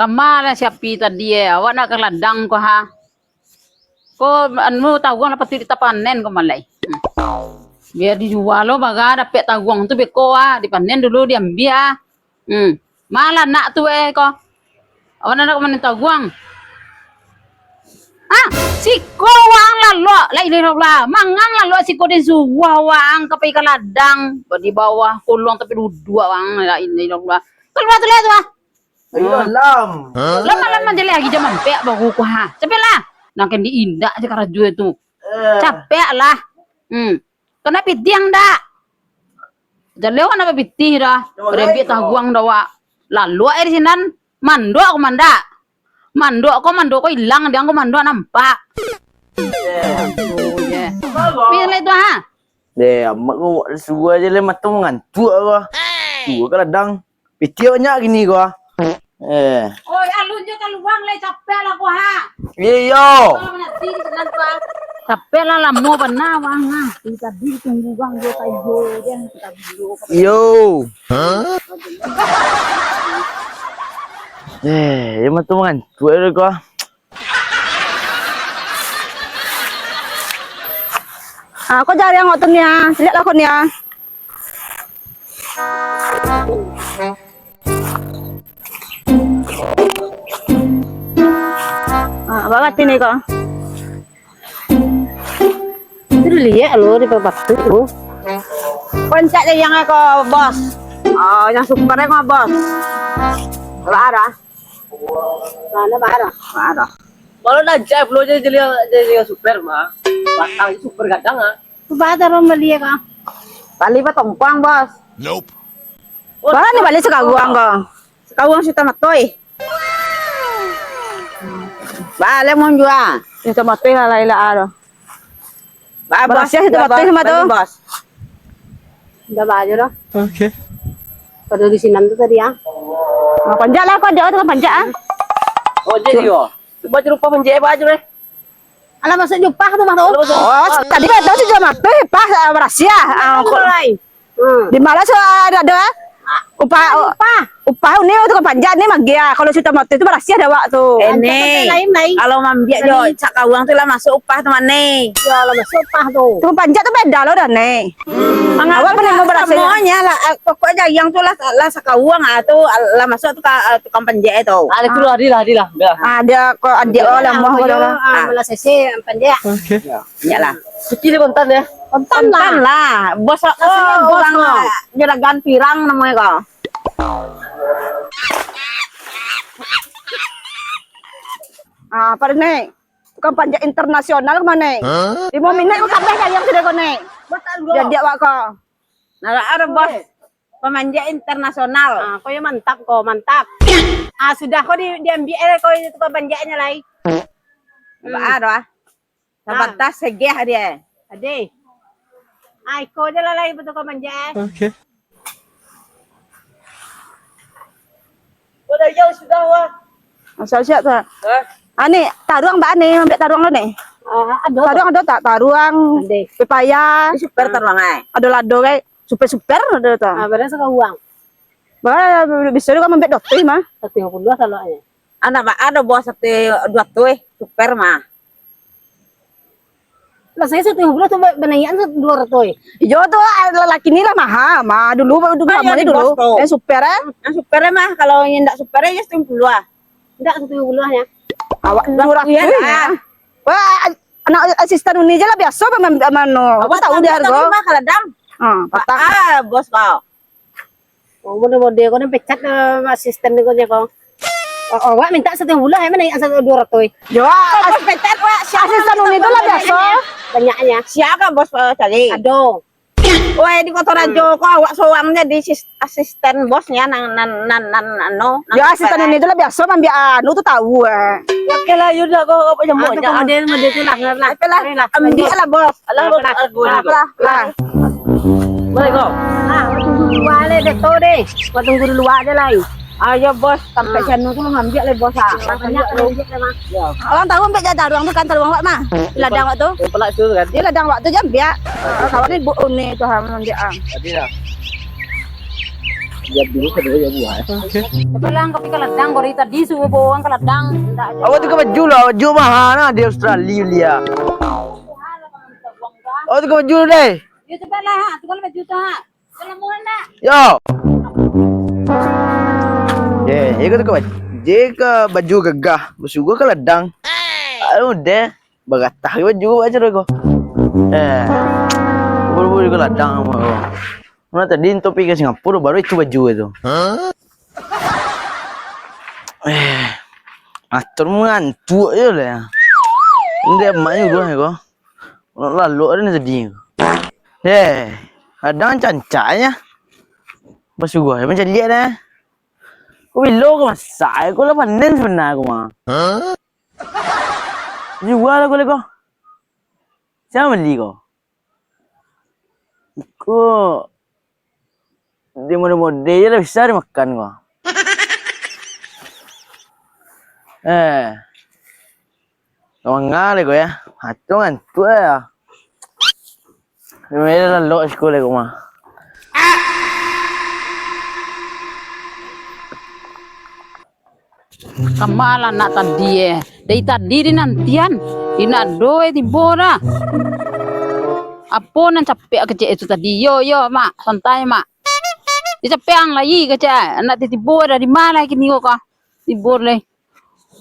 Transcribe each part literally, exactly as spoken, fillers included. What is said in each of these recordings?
Kama lah si Api tadi, eh. Awak nak ka ladang ko, ha? Ko, anu, taguang lah patuik ditapanen ko malai. Hmm. Bia dijua lo, bara dapek taguang tu beko, ah. Dipanen dulu, diambiak, ah. Hmm. Ma lah anak tu, eh, ko. Awak nak ka manen taguang? Ah, siko waang lalok, la ilaha illallah. Mangang lalok siko den suruah waang ka pai ka ladang. Di bawah kolong tapi duduak waang, la ilaha illallah. Kalua tu lah tu, ah. Ayo, Lam. Lam, lam, lam, jaleh lagi jam ampek baru ko, ha. Capek lah. Nang kan diindak je karajo tu. Eh. Capek lah. Hmm. Kana pitih ndak? Jaleh awak nak bapitih dah. Jaleh. Kada ambiak taguang dah awak. Lalu air sinan, mandok ko mandak. Mandok ko, mandok ko ilang, diang ko mandok nampak. Eh. Aduh, ye. Pi lai tu, ha. Deh, amak ko suruah je lai, mato mangantuak ko. Suruah ka ladang. Pitih banyak kini ko. Eh. Oi, alun jo kaluang lai, capek lah ko, ha. Iyo, iyo. Kalau nanti di sinan ko, ha. Capek lah, lamo bana, Bang, ha. Tadi tunggu Bang, jo kayo, jan kita dulu. Iyo. Eh, yo mato mangantuak ko. Ah, ko jariang awak tu, Nia. Liek lah ko, Nia. Ah, apo mati ni ko? Tu liek lo, di batu tu. Pancak je yang ko, Bos. Oh, yang super ko, Bos. Lah ada. Mana barang? Barang. Kalau nak jai pulo je jadi, jadi super mah. Batang je super gadang ah. Ba taro bali ka? Bali ba tongkuang, Bos. Nope. Oh, barang ni bali sakaruang ko. Sakaruang suta matoi. Bali mun jua. Suta matoi lah, lah, lah, lah. Ba, Bos, barasiah itu ba, bateh ba, mah tu. Bos. Indak ba aja doh. Oke. Pada di sinan tu tadi, ah. Ah, panjak lah, kau ada tu kan panjak, ah. Oh, jadi yo. Cuba je rupa panjak ba aja deh. Alah, masuk jupah tu mah tu. Alah, masuk jupah. Oh, tadi kau tahu si Jamal tu, eh, pas, ah, barasiah. Ah, kau lain. Hmm. Di malah so ada, ada, ah? Upah, upah. Upah ni tukang panjak ni magia. Kalau sudah mati tu barasiah dah awak tu. Eh, Nek. Kalau mambiak jo cak kawang tu lah masuk upah tu, Nek. Yo, lah masuk upah tu. Tukang panjak tu beda lo dah, Nek. Awak pernah mau barasiah? Semuanya lah, ah, pokok jayang tu lah, lah sakawang ah tu, ah, lah masuk tu ka, ah, tukang panjak tu. Ah, itulah, adilah, adilah. Ah, dia kok adik oh lah mau kalau lah. Ah, malah sese panjak. Oke. Yo. Inyak lah. Suci dia kontan ya? Kontan lah. Kontan lah. Bos, oh, bos urang lah. Juragan Pirang namanya kau. Ah, apa ni? Tukang panjat internasional kemana? Hah? Lima menit kau kabeh dari yang sudah kau naik. Jadi awak kau. Nah, ada bos. Pemanjat internasional. Ah, kau yang mantap kau, mantap. Ah, sudah kau di, diambil eh, kau itu tukang panjatnya lai. Apa ada ah? Nah. Sabatas segeh dia. Ade. Ah, iko je lah lai betul kau manja eh. Oke. Udah jauh sudah wah. Asal siap tak? Hah? Ah, ni taruang ba ni, ambil taruang lo ni. Ah, ada. Taruang ada tak? Taruang. Ade. Pepaya. Ini super taruang eh. Ada lado kai. Super-super ada tak? Ah, berapa sekarang uang? Bah, bisa juga ambil dua ratus mah. Satu lima puluh kalau eh. Anak ba ada buah satu dua ratus eh, super mah. Lah, saya satu lima puluh tu ba-, banaikan dua ratus eh. Iyo tu, ah, lelaki ni lah mahal, mah. Dulu, dulu lama ni dulu. Yang super eh. Yang super eh mah, kalau yang ndak super eh, ya satu lima puluh lah. Ndak satu lima puluh nya. Awak dua ratus ya. Wah, anak asisten Uni je lah biasa mano. Awak tahu dia harga. Mah kaladang. Ah, patah. Ah, bos kau. Oh, model-model kau ni pecat, eh, asisten ni kau je kau. Oh, oh, awak minta satu bulan, eh, mana yang satu dua ratus? Yo, as-, pecat, wak. Asisten Uni tu lah biasa. Banyaknya. Siapa bos kau cari? Aduh. Wah, di Kota Rajo kau awak seorang jadi sis-, asisten bosnya nang, nang, nang, nang, nang, no, nang. Yo, asisten Uni tu lah biasa, mambiak anu tu tahu, eh. Oke lah, yaudah, kau apa jam. Ah, tu model, model tu lah, lah. Oke lah, ambil lah, bos. Alah, bos, aku ni. Apalah, lah. Assalamualaikum. Ah, awak tunggu di lua lai, Dato deh. Awak tunggu di lua aja lai. Ah, yo, bos, sampai siang tu lah ambiak lai, bos, ah. Banyak lai ambiak lai, Mas. Yo. Awak tahu ambiak je taruang tu kan, taruang awak mah. Ladang awak tu. Yang pelak tu kan? Yo, ladang awak tu je ambiak. Ah, kawan ni bu ni tu ha ambiak ah. Tadi lah. Siap dulu, kedua ya buah. Oke. Tapi lah, angkau pi ka ladang, kau dari tadi suruh bawa urang ka ladang. Ndak aja. Awak tu ka baju lah, baju mahal lah di Australia, Lia. Awak tu ka baju deh. Ya, coba lah, ha. Tu kalau baju tu, ha. Kalau murah nak. Yo. Ye, ye ka tu ka baju. Je ka baju gagah, basuruah ka ladang. Aduh, deh. Bagatah baju macam tu ko. Eh. Buru-buru ka ladang ko. Mana tadi tu pi ka Singapura, baru itu baju tu. Eh, atur mangantuak je lah. Indak mak nyuruah ko. Nak lalok ada ni tadi. Eh, kadang cancaknya. Basuruah macam lihat dah. Ko bilo ko masak, ko lah panen sebenar ko mah. Jua lah ko leko. Sia bali ko? Iko di mode-mode je lah bisa dimakan ko. Eh. Manga leko ya. Atung antuk ya. Memang lalok siko leko mah. Kama lah anak tadi, eh. Dari tadi dinantian. Indak ado, eh, tibo dah. Apo nan capek kecek itu tadi? Yo, yo, Mak. Santai, Mak. Di capek ang lai kecek. Anak ti tibo dari ma lai kini ko? Tibo lai.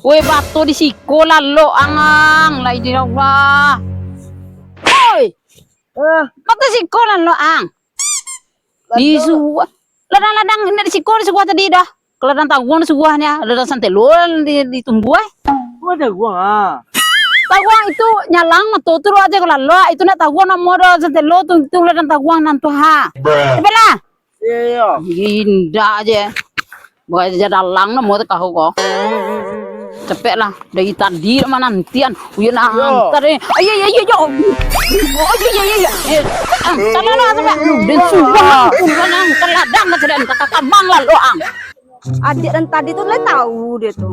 Woi, bato di siko lalok ang, ang. Lai di Allah. Woi. Ah. Bato siko lalok ang. Di suah. Ladang-ladang indak di siko, di suah tadi dah. Ka ladang tawuang di suahnyo, ladang santelo di, ditunggu ai. Oh, tawuang ah. Tawuang itu nyalang tu, tu aja kalau lah. Itu nak tawuang nak modal santelo tu, tu ladang tawuang nan tu ha. Cepatlah. Iya, iya. Indak aja. Bukan aja dalang nak modal kau ko. Cepatlah. Dari tadi dah manantian. Uyo nak antar eh. Ayo, ayo, ayo, ayo. Oh, ayo, ayo, ayo. Eh, ah, salah lah, salah. Dan sudah, sudah nang ke ladang ke sedan, kakak kamang lah lo ang. Adik dan tadi tu lah tahu dia tu.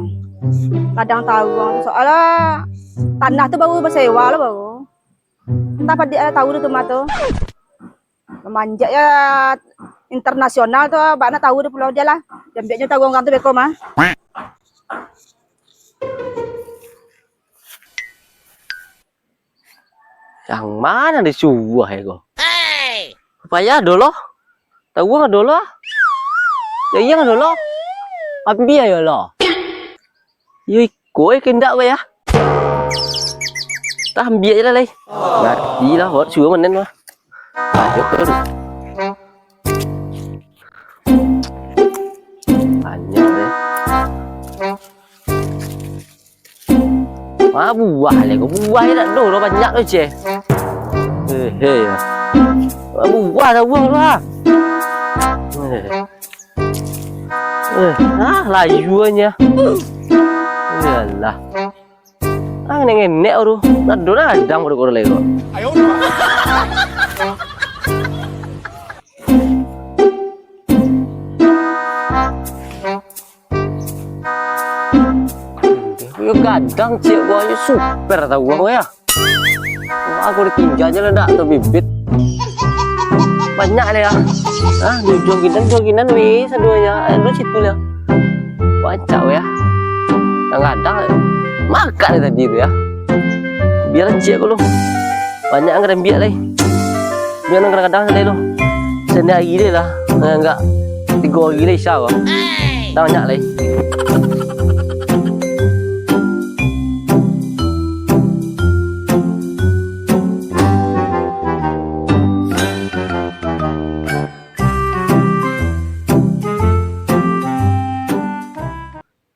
Ladang tahu orang tu. Soalnya tanah tu baru bersewa lah baru. Entah apa dia lah tahu dia tu mah tu. Manjak ya internasional tu, bak nak tahu di pulau dia lah. Jambiaknyo tahu orang tu beko mah. Yang mana disuruh ya ko? Payah dolo. Tahu dolo. Ya iya dolo. Ambil ayo lo. Yo iko eh kendak ya. Tah, ambiak je lah, lai. Ngarti lah, hot suruh manen lah. Banyak tu. Banyak, eh. Ah, buah lah, kau buah je tak doh, banyak tu, ceh. Eh, eh, ya. Ah, buah dah, buah lah. Eh. Eh, ah, layuannya. Yalah. Ah, ngenek-ngenek tu. Nado nadang pado koro lego. Yo gadang ciek gua yo super tahu gua ya. Wah, aku ditinggal je lah dak tu bibit. Banyak lah ya. Ah, di ujung kinan, ujung kinan weh saduanya. Aduh situ lah. Rancak weh, ah. Kadang-kadang makan tadi tu, ya. Biar ciek ko lo. Banyak nan ka diambiak lai. Biar nan kadang-kadang lai lo. Saniari lai lah. Nan agak tigo hari lai, insya Allah. Dah banyak lai.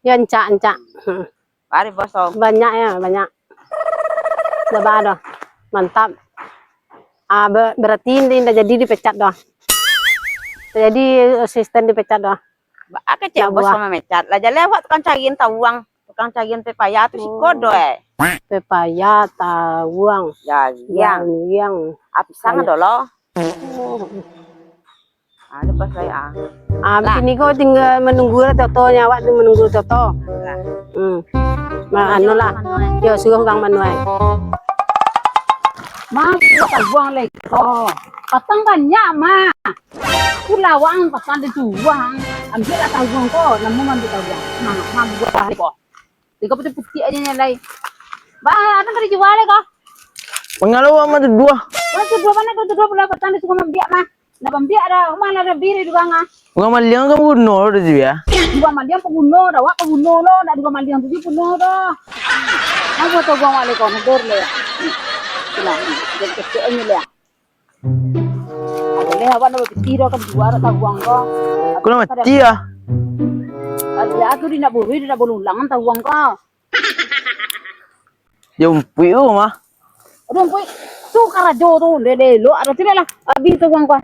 Yo, ancak, ancak. Hmm. Mari, Bos, om. Banyak yo, banyak. Dah ba doh. Mantap. Ah, be-, berarti indak, indak jadi dipecat doh. Jadi asisten dipecat doh. Ba kecek Bos buah. Mamecat. Lah, jaleh awak tukang carian tawuang, tukang carian pepaya tu siko doh, eh. Pepaya, tawuang. Ya, yang. Yang. Ah, pisang ado lo. Oh. Ah, lepas lai, ah. Ah, lah. Kini ko tinggal menunggu lah Toto, nyo awak tu menunggu Toto. Lah. Hmm. Nah, anu lah. Yo, suruh urang manuai. Mah, kita buang lai ko. Patang banyak, Mah. Pulau ang, pasan di tuang. Ambiak lah taguang ko, namo mambiak taguang. Nah, mambuah ko. Tigo putiak-putiak aja nyo lai. Bah, ado ka dijual ko? Mangalo awak mah tuduah? Wah, tuduah mano tu, tuduah pulau pasan di suko mambiak mah. Nak mambiak dah, rumah lah ado biri di banga. Urang maliang kan paguno lo di situ, yo? Urang maliang paguno dah, awak paguno lo, nak di urang maliang tu juo paguno dah. Namo taguang awak lai ko, nodor lai. Itulah, jadi kecek aja lai. Ado leh awak nak bapitih doh, ka dijual doh taguang ko. Kau nak mati ah? Ado tu di nak buruih, di nak bolulang taguang ko. Yo umpuik ko mah. Aduh, umpuik. Tu karajo tu, leh, leh, elok. Ado tu lah. Abih taguang ko.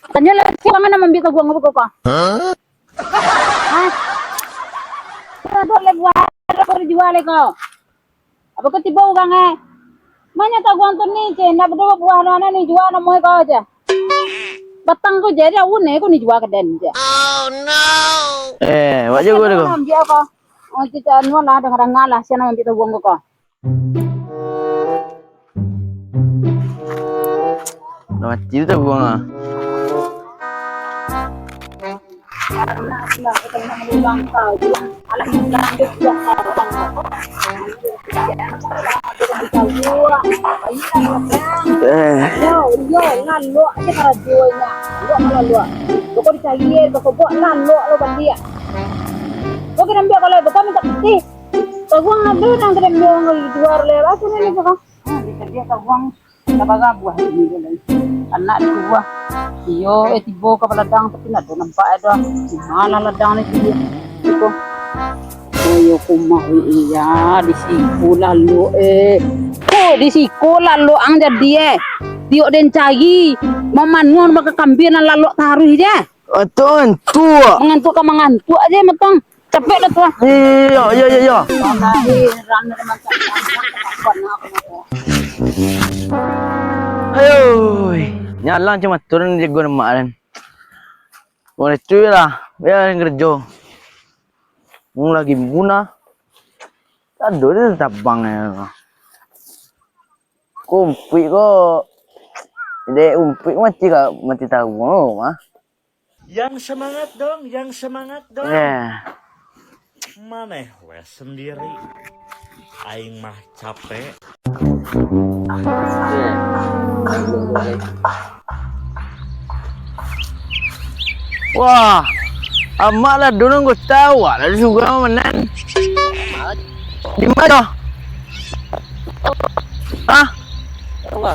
Tanyo lah, sia nan mambiak taguang ko ko? Hah? Hah? Ado leh buah, ado ko dijual lai ko. Apo ko tibo urang, eh? Manyo taguang tu ni, ceh, ndak bado buah, ndak ni jual namo ko, ceh. Batang ko ceh, daun e ko ni jual ka den, ceh. Eh, awak jago deh ko. Ambiak ko. Oh, ceh, ceh, anu lah, danga-danga lah, sia nan mambiak taguang ko ko. Lah mati tu taguang ah. Eh. Taguang ado nan ka diambiak urang di luar leh, apo nan ni ko? Ah, dicari taguang. Tabarabuah ini ko lai. Anak di buah. Iyo, eh, tibo ka baladang, tapi ndak ado nampak ado. Di ma ladang ni, tibo. Iko. Ayo, kumah, iya, di siko lalok, eh. Oh, di siko lalok ang jadi, eh. Tiok den cari, mamanuang baka kambiang nan lalok taruih je. Atok ngantuak. Mangantuak ka mangantuak aja, matang. Capek dah tu, ah. Iyo, iyo, iyo, iyo. Ayoi. Nyalang cuma turun di gua lemak kan. Boleh tu lah. Biar yang kerja. Mau lagi muna. Tak ada dia tabang ya. Ko umpuik ko. Dek umpuik ko mati ka, mati taruang mah. Yang semangat dong, yang semangat dong. Eh. Maneh weh sendiri. Aing mah capek. Wah, amak lah dulu nggak tahu, lah suka manen. Di mana? Hah? Apa?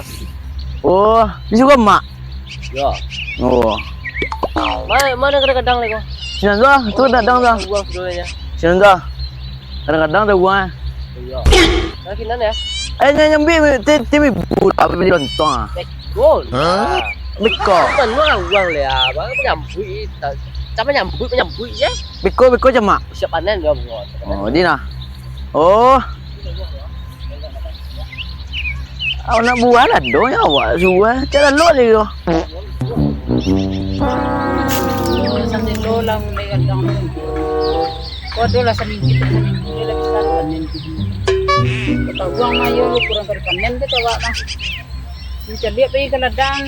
Oh, di suka mak. Yo. Oh. Mana, mana kadang-kadang lagi? Sinan tu lah, tu kadang-kadang tu. Buang sebenarnya. Sinan tu lah. Kadang-kadang tu buang, eh. Iyo. Nah, sinan ya. Eh, nyo nyambi ti, ti mi bu, apa beli lontong ah. Beko. Hah? Beko. Bukan lah uang le ah. Baru menyambut, tak, tak menyambut, menyambut je. Beko, beko je mak. Siap panen dia buat. Oh, di nah. Oh. Awak nak buah lah doh, ya awak suruah. Cak lalok lagi ko. Sandilo lah mulai gadang tu. Ko ado lah saminggu, saminggu dia lah bisa panen tu. Kata uang mayo lu kurang kali panen tu awak mah. Mencaliak pai ka ladang,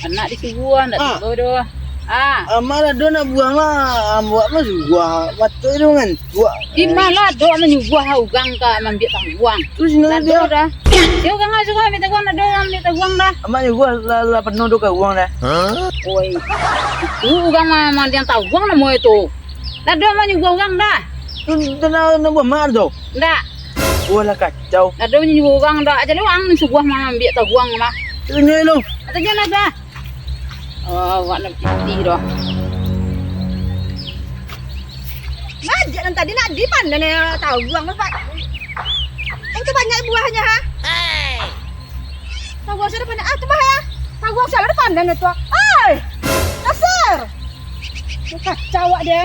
anak disuruah, ndak tibo doh. Ah. Amak lah doh nak buah mah, awak mah suruah. Batua tu kan. Buah. Di ma lah ado manyuruah urang ka mambiak taguang. Tu sinan dia. Dah. Dia urang ah suruah ambiak taguang, ado urang ambiak taguang dah. Amak nyuruah lah, lah penuh tu ka urang dah. Oi. Itu urang ma-, mandiang taguang namo itu. Dah ado manyuruah urang dah. Tu, tu nak, nak buah mak tu? Ndak. Wah lah kacau. Dah ado manyuruah urang dah. Aja lu ang suruah mambiak taguang mah. Tu nyo lu. Atau jangan dah. Oh, awak nak pitih doh. Bajak nan tadi nak dipanen ya, taguang, Pak. Itu banyak buahnya, ha? Taguang siapa panen? Ah, tu bah ya. Taguang siapa panen itu? Oi! Nasir! Kacau awak dia.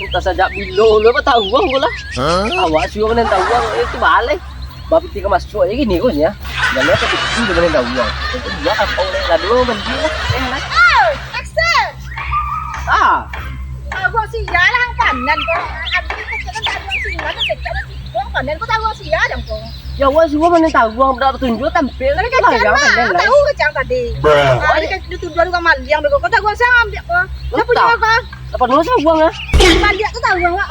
Entah sajak bilo lu apa taguang ko lah. Hah? Awak suruah panen taguang, eh, tu balai. Bapiti ka masuak je kini ko nya. Jan lah ka piti ka panen taguang. Itu dia kapau lai lalu mandi lah. Eh, lah. Oh, Axel! Ah. Taguang sia lah ang panen ko. Abih kecek kan taguang sia, kan kecek lah tigo, panen ko taguang sia jan ko. Ya, awak suruah mano taguang, dak batunjuak, tampil. Tapi kacang lah, tahu kacang tadi. Bruh. Ah, ini kan dituduah tukang maliang tu. Kau taguang siapa ambiak kau? Siapa jual kau? Apa dulu sih uang, ah? Baliak tu taguang, ah.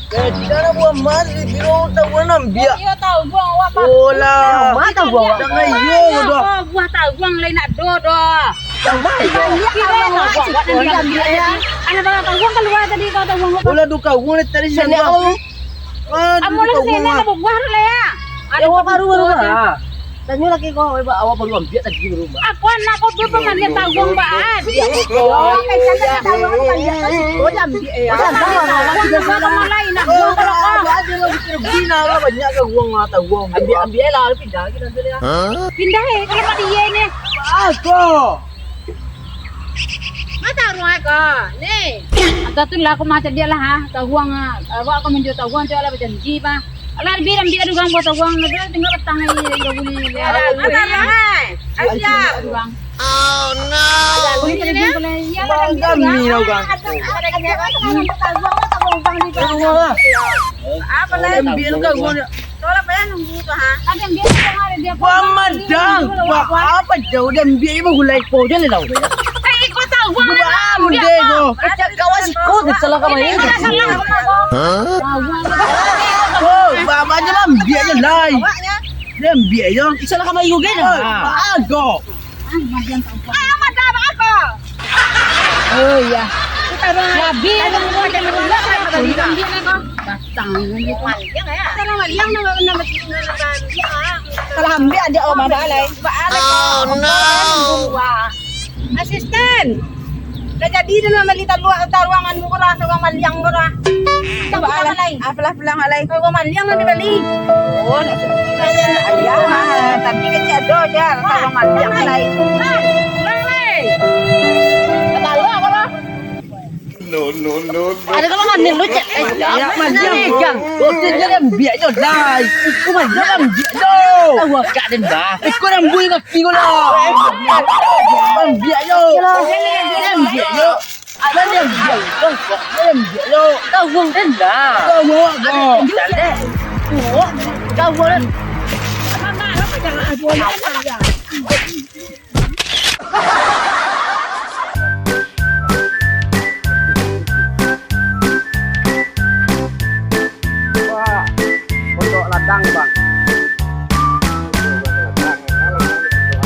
Jadi, dah buah mas, di biro taguang ambiak. Iyo, taguang awak, Pak. Oh lah. Mana taguang awak? Jangan iyo, doh. Oh, buah taguang lain nak do, doh. Yang mana? Baliak taguang awak, Pak. Anak bawa taguang keluar tadi, bawa taguang awak. Oh lah, duka uang tadi. Sini sana. Amun lah sini nak buah tu lah, ya. Ada baru, baru lah. Tanyo laki kau, awak baru ambiak tadi baru, Mbak. Aku anak kau tu pamanen taguang, Mbak. Yo, kan, kan, kan, taguang tu kan, dia kan situ aja ambiak, ya. Taguang, taguang, taguang, taguang, lain, nak buah kalau kau. Ada lagi tergina lah, banyak taguang lah, taguang. Ambiak, ambiak lah, pindah lagi nanti lah. Pindah, eh, kalau tak dia ni. Apa? Mata rumah kau, ni. Atau tu lah, aku macam dia lah, ha. Taguang, ha. Awak akan menjual taguang, cakap lah bajanji, bah. Alah, biar ambiak dulu, Bang, buah taguang. Tinggal petang lagi, tiga bulan ni. Alah, alah, alah. Alah, siap. Dulu, Bang. Oh, no. Boleh kena jual, boleh. Iyalah, ambiak dulu, Bang. Kami lah, Bang. Ada, ada, ada, ada, ada, taguang, taguang, Bang, ni, Bang. Taguang lah. Apa lah? Ambiak taguang. Tolak payah nunggu tu, ha. Ada ambiak taguang, ada dia. Wah, madang. Wah, apa jauh dia ambiak je bagulai po je lah. Eh, ikut taguang. Wah, ambiak deh, kau. Kecak kawan siko, kecak lah kawan ini. Hah? Oh, bapak je lah, ambiak je lah. Dia ambiak je. Salah kamari juga dah. Oh, bagus. Ah, madam apa? Oh, iya. Labi. Batang. Salah ambiak adik awak, Bang, alai. Oh, no. Asisten. Dah jadi dah mambali taluak, taruangan murah, taruang maliang murah. Taruang alai. Apalah pulang alai. Taruang maliang nanti bali. Oh, nak suruh. Ayah, tapi kecil ado je, taruang maliang alai. Pulang alai. Taruang apa? No, no, no, no. Ada kalau manin lu, cek. Eh, ya, manin. Manin, Jang. Bosan je, ambiak je, dah. Iku manin, ambiak je. Tahu agak den, bah. Iku rambuik kaki ku lah. Ambiak je. Ambiak je. Ambiak je. Tahu den, bah. Tahu agak. Tahu agak. Tahu agak. Wah, pondok ladang, Bang.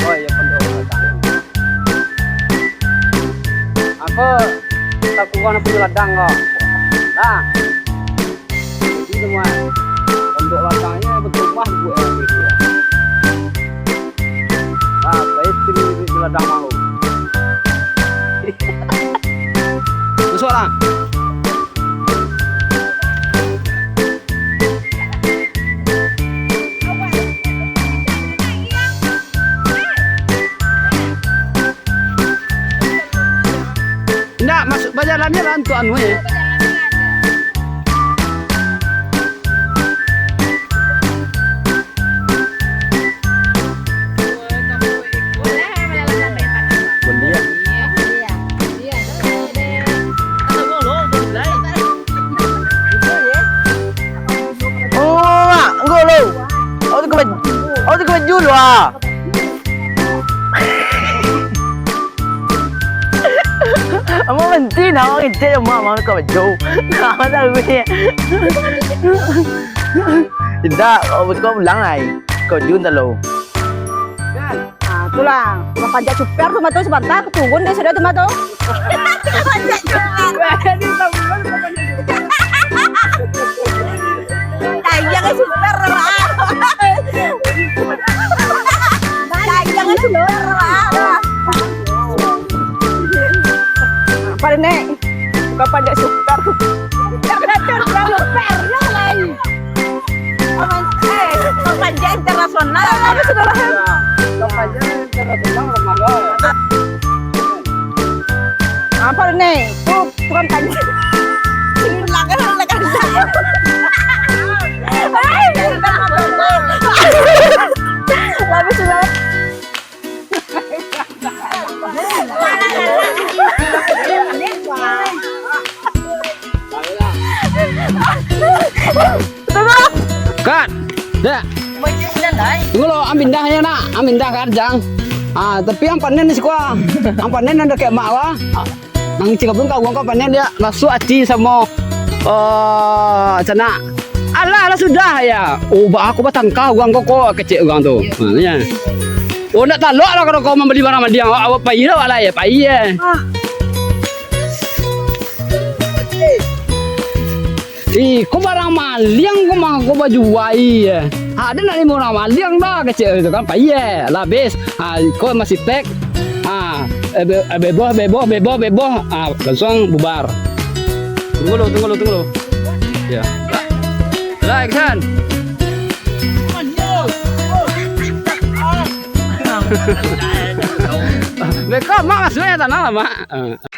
Oh, iya, pondok ladang. Apa, tak kurang pondok ladang, kok? Nah. Jadi, teman, pondok ladangnya berubah juga gitu ya. Nah, saya sini di ladang malu. Masuklah. Indak, masuk bajalan je lah untuk anu, eh. Boleh. Oh, enggak lo. Aku tu kebaju, aku tu kebaju lu ah. Amak menti nak orang ngecek je, Mak, Mak, kau baju. Nak, Mak, tahu ni. Indak, kau, kau pulang ai. Kau jun talo. Kan? Ah, itulah. Tukang panjat super tu, Mak, tu, sabanta, aku turun deh, sudah tu, Mak, tu. Panjat super. Tayang super lah. Tayang super lah. Apa nih? Bukan panjat super. Jangan terlalu super, ya, lain. Aman, eh, panjat internasional. Apa sudah lah? Panjat internasional, lemah, ya. Apa nih? Tuh, tukang tanya. Sini belakang, belakang. Habis sudah. Dek. Tunggu lo, ang pindah nyo nak. Ang pindah ka Arjang. Ah, tapi ang panen di siko ah. Ang panen nan dakek mak wah. Ah, nang cik abang ka urang ko panen dia. Masuak ati samo, eh, canak. Alah, alah sudah ya. Oh, ba aku batangka urang ko, ko kecek urang tu. Ha, ya. Oh, ndak talok lah kalau kau mambali barang maliang. Awak, awak pai lah, awak lah ya, pai ya. Ih, ko barang maliang ko mah ko bajua, iya. Ha, ado nak limo urang maliang dah, kecek itu kan, pai, iya. Lah habis. Ha, ko masih tek. Ha, eh, be-, eh, beboh, beboh, beboh, beboh. Ha, langsuang bubar. Tunggu lu, tunggu lu, tunggu lu. Ya. Lah, action. Beko, mak masuk ya tanah lah, mak. Ha.